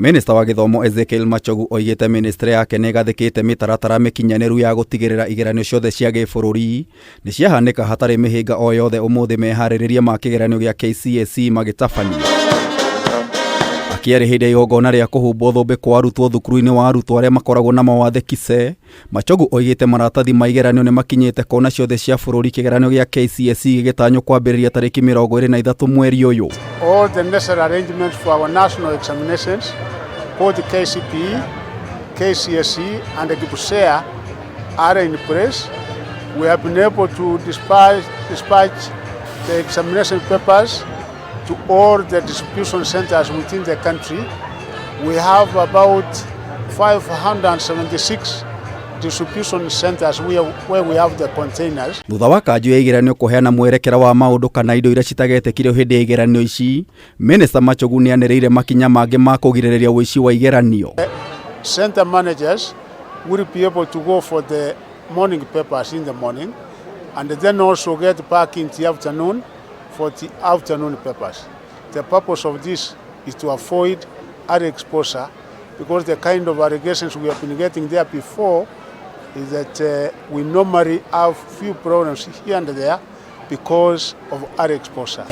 Minista wa gĩthomo Ezekiel Machogu oigĩte ministry yake nĩ ĩgathĩkĩte mĩtaratara mĩkinyanĩru ya gũtigĩrĩra igeranio ciothe cia gĩbũrũri nĩ ciahanĩka hatarĩ mĩhĩnga o yothe ũmũthĩ meharĩrĩria ma kĩgeranio gĩa KCSE magĩtabanio. Akĩarĩ hĩndĩ ya igongona rĩa kũhumbwo thũmbĩ kwa arutwo thukuru-inĩ wa arutwo arĩa makoragwo na mawathe KISE, Machogu oigĩte maratathi ma igeranio nĩ makinyĩte kona ciothe cia bũrũri kĩgeranio gĩa KCSE gĩgĩtanywo kwambĩrĩria tarĩki 23 mweri ũyũ. All the necessary arrangements for our national examinations, both KCPE, KCSE and KPSEA are in place. We have been able to dispatch the examination papers to all the distribution centers within the country. We have about 576 distribution centers where we have the containers. Thutha wa kanjũ ya igeranio kũheana mwerekera wa maũndũ kana indo iria citagetĩkirio hĩndĩ ya igeranio ici, Minista Machogu nĩanĩrĩire makinya mangĩ ma kũgirĩrĩria ũici wa igeranio. Center managers will be able to go for the morning papers in the morning and then also get back in the afternoon for the afternoon papers. The purpose of this is to avoid early exposure, because the kind of allegations we have been getting there before is that we normally have few problems here and there because of early exposure.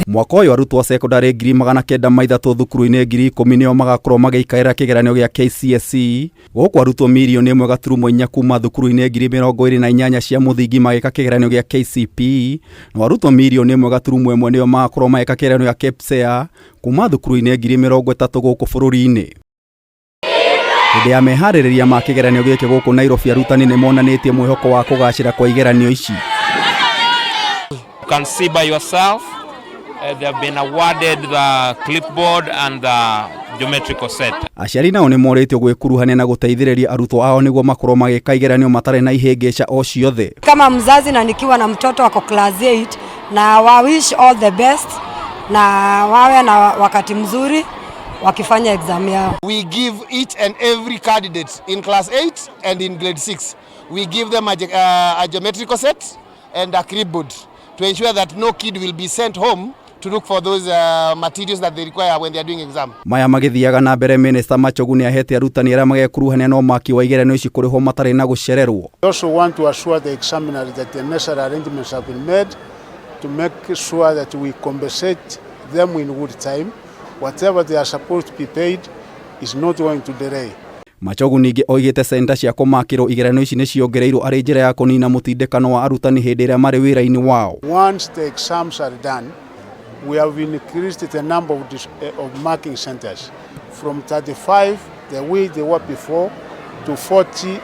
Mwaka ũyũ arutwo a cekondarĩ 903,000 thukuru-inĩ 10,000 nĩo magakorwo magĩikarĩra kĩgeranio gĩa KCSE, gũkũ arutwo 1.4 mirioni kuma thukuru-inĩ 28,000 cia mũthingi magĩka kĩgeranio gĩa KCPE, na arutwo 1.1 mirioni nĩo magakorwo magĩka kĩgeranio gĩa KPSEA kuma thukuru-inĩ 30,000 gũkũ bũrũri-inĩ. Hĩndĩ ya meharĩrĩria ma kĩgeranio gĩkĩ gũkũ Nairobi, arutani nĩ monanĩtie mwĩhoko wa kũgacĩra kwa igeranio ici. You can see by yourself, they have been awarded the clipboard and the geometrical set. Aciari nao nĩ morĩtio gwĩkuruhania na gũteithĩrĩria arutwo ao nĩguo makorwo magĩka igeranio matarĩ na ihĩngĩca o ciothe. Kama mzazi na nikiwa na mtoto wako class 8, na wa wish all the best na wawe na wakati mzuri wakifanya exam yao. We give each and every candidate in class 8 and in grade 6, we give them a geometrical set and a clipboard to ensure that no kid will be sent home to look for those materials that they require when they are doing exam. Maya magĩthiaga na mbere, Minista Machogu nĩ ahete arutani arĩa magekuruhania na ũmaki wa igeranio ici kũrĩhwo matarĩ na gũcererwo. We also want to assure the examiners that the necessary arrangements have been made to make sure that we compensate them in good time. Whatever they are supposed to be paid is not going to delay. Machogu ningĩ oigĩte centa cia kũmakĩrwo igeranio ici nĩ ciongereirwo arĩ njĩra ya kũnina mũtindĩkano wa arutani hĩndĩ ĩrĩa marĩ wĩra-inĩ wao. Once the exams are done, we have increased the number of marking centers from 35, the way they were before, to 40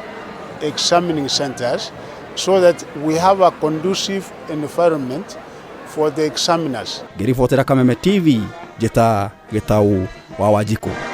examining centers so that we have a conducive environment for the examiners. Ngĩribotera Kameme TV, njĩta Gĩtau wa Wanjikũ.